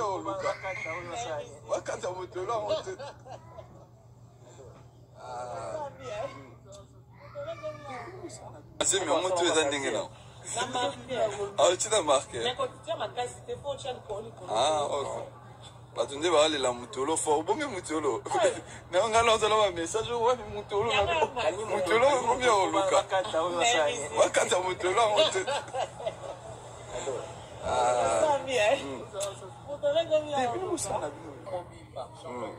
ya koluka bakata motolo yango te. Zemi yango to eza ndenge na auti na marke. Ah, ok. Bato nde balela motolo fort. Obomi motolo na ngai, nazala ba message wapi? Motolo, motolo okomi ya koluka bakata motolo yango te. Bino bosala na bino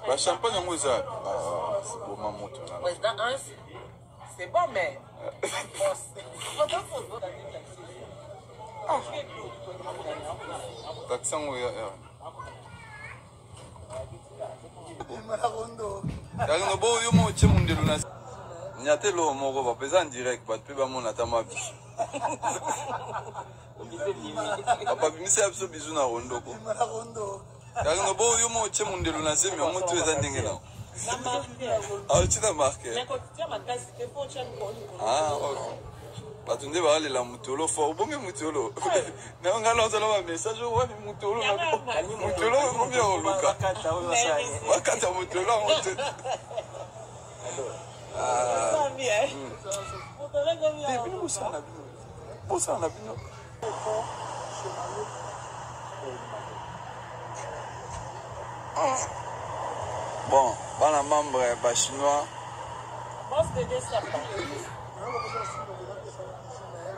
bachampagne yango eza boma moto. Président Hans, c'est bon, mais. Taxi yango ya Karino bo yo mo otie mondelo na nyate eloko moko papa eza en direct, bato mpe bamona ata mwa biso. Papa bimisa ya biso bizu na rondoko. Karino bo yo mo otie mondelo na zemi yango to eza ndenge na auti na marke. Ah, ok. Bato nde balela motolo fort. Obomi motolo na ngai, nazala ba message wapi? Motolo, motolo okomi ya koluka bakata motolo yango te. Bino bosala na bino, bosala na bino. Bon, bana membre bachinois,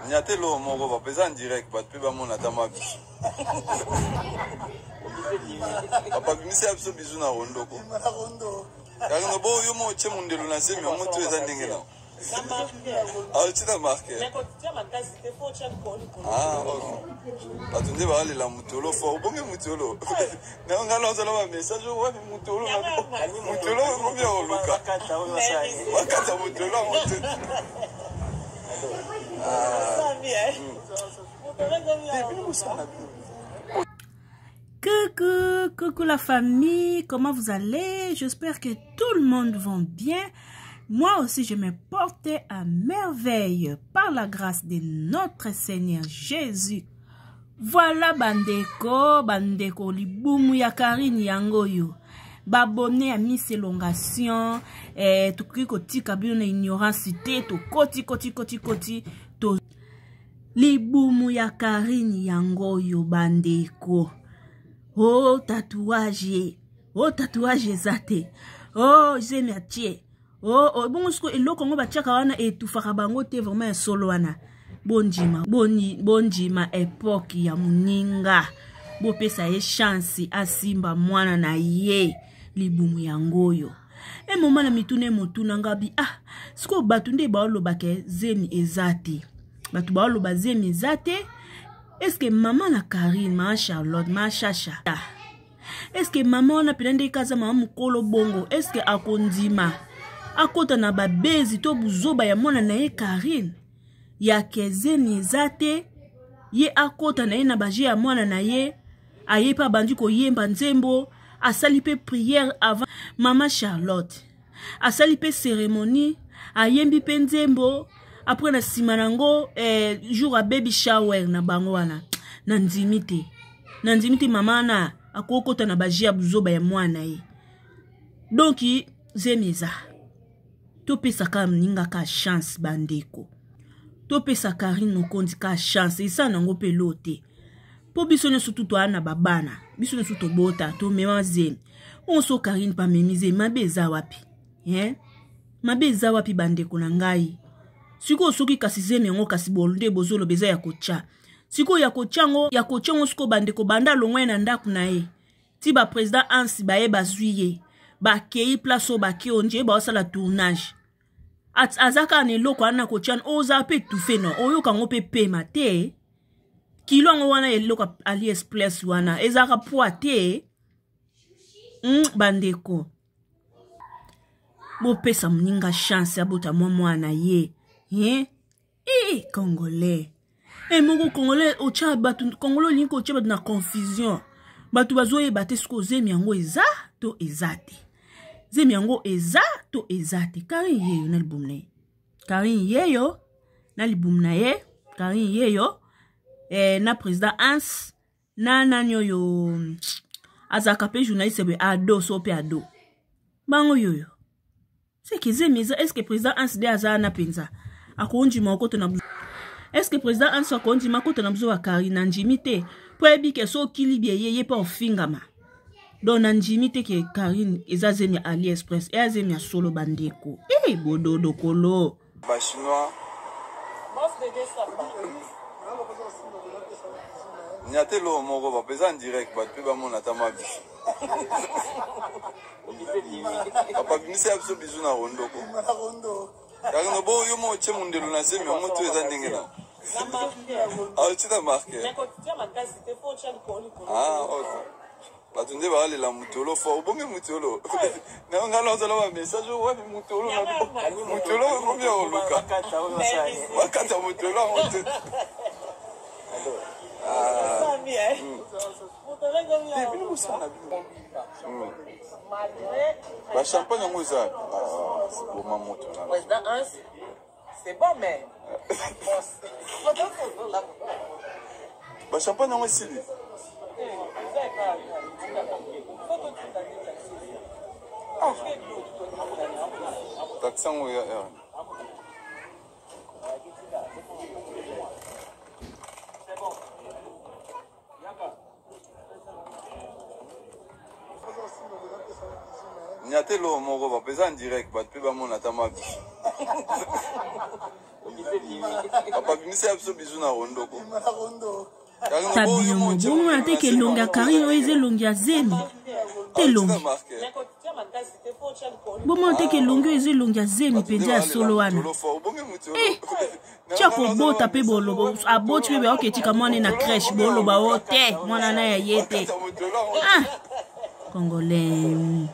nyate eloko moko papa eza en direct, bato mpe bamona ata mwa biso. Papa bimisa ya biso bizu na rondoko. Karino bo yo mo otie mondelo na zemi yango to eza ndenge na auti na marke. Ah, ok. Bato nde balela motolo fort. Obomi motolo na ngai, nazala ba message wapi? Motolo, motolo okomi ya koluka bakata motolo yango te. Bino bosala na bino. Coucou, coucou la famille, comment vous allez? J'espère que tout le monde va bien. Moi aussi, je me portais à merveille par la grâce de notre Seigneur Jésus. Voilà bandeko, bandeko, libumu ya Karine yango yo. Babone ya Miss Elongation, eh, tokoki kotika bino na ignorance te, tokoti koti koti koti to libumu ya Karine yango oyo bandeko. O oh, tatouage, o oh, tatouage eza te, o oh, zemi atie o oh, oh, bongo siko eloko yango batiaka wana etufaka bango te vraiment ya solo wana. Bondima boni, bondima epoke ya moninga, bopesa ye chance asimba mwana na ye. Libumu yango oyo emoma na mituna emotuna ngabi. Ah, sikoyo bato nde baolobaka zemi eza te, bato baoloba zemi eza te. Eske mama na Karine, mama Charlotte, mama Shasha, eske mama wana mpena ndenge aza mama mokolo bongo, eske akondima akota na babezi to buzoba ya mwana na ye Karine ya kezemi eza te? Ye akota na ye na baje ya mwana na ye, aye mpe abandi koyemba nzembo, asali mpe prière avant. Mama Charlotte asali mpe cérémonie, ayembi mpe nzembo. Après na nsima nango jour ya baby shower na bango wana, nandimi te, nandimi te mama wana akokota na baje ya buzoba ya mwana ye. Donc zemi eza, topesaka moninga ka chance. Bandeko, topesa Karine Mokonzi ka chance, esala nango mpe lo te, mpo biso nyonso tu toya na babana, biso nyonso tobota, tomema zemi. Onso Karine mpe amemi zemi, mabe eza wapi, eh? Mabe eza wapi bandeko na ngai? Sikoyo soki kasi zemi yango kasi nde bozoloba eza ya kotya, sikoyo ya kotya yango, ya kotya yango sikoyo bandeko, banda alongwa ye na ndako na ye ti baprésident Ansi baye bazwi ye, bakei place oyo bakei onje baosala tournage, aza kaka na eloko wana kotya, oza mpe étouffé no, oyoka yango mpe pema te. Kilo yango wana eloko AliExpress wana ezalaka poids te. Bandeko, bopesa moninga chance abota mwa mwana ye, hein? E congolais e moko congolais otya bato, congolais olingi kotya bato na confusion. Bato bazoyeba te soki ozemi yango eza to eza te, zemi yango eza to eza te. Karine yeyo na libumu na ye, Karine yeyo na libumu na ye, Karine yeyo na président Hans. Na nani oyo azalaka mpe journaliste boye, ado so mpe ado bango yoyo seke zemi eza. Est ce que président Hans de aza wana mpenza akondima okota na? Est ce que président Hans akondima akota na buzo ya Karine? Na ndimi te, mpo ayebi ke so okili bie ye, ye mpe ofingama. Donc na ndimi te ke Karine eza zemi ya Ali Express, eya zemi ya solo. Bandeko e bododo kolo. Bachinois nya te, eloko moko papa eza en direct, bato mpe bamona ata mwa biso. Papa, bimisa ya biso bizu na rondoko. Karino bo yo mo otie mondelo na zemi yango to eza ndenge na aotie na marke. Ah, ok. Bato nde balela mutolo fort, obongi mutolo na ngai nazala ba message wapi mutolo, mutolo ekomi ya koluka bakata mutolo yango te. Bino bosala bino bachampagne yango eza boma moto. Président Hans, c'est bon, mais bachampagne yango esili. Taxi yango ya r nya te, eloko moko papa eza en direct, bato mpe bamona ata mwa biso. Papa, bimisa ya biso bizu na rondoko. Tabino bomona te ke elongi ya Karine oyo eza elongi ya zemi te. Elongi bomona te ke elongi oyo eza elongi ya zemi mpenza ya solo wana. Eh, tia kobota mpe boloba aboti mpe bayoka etika mwana na crèche, boloba o te mwana na ya ye te. Ah, congolais.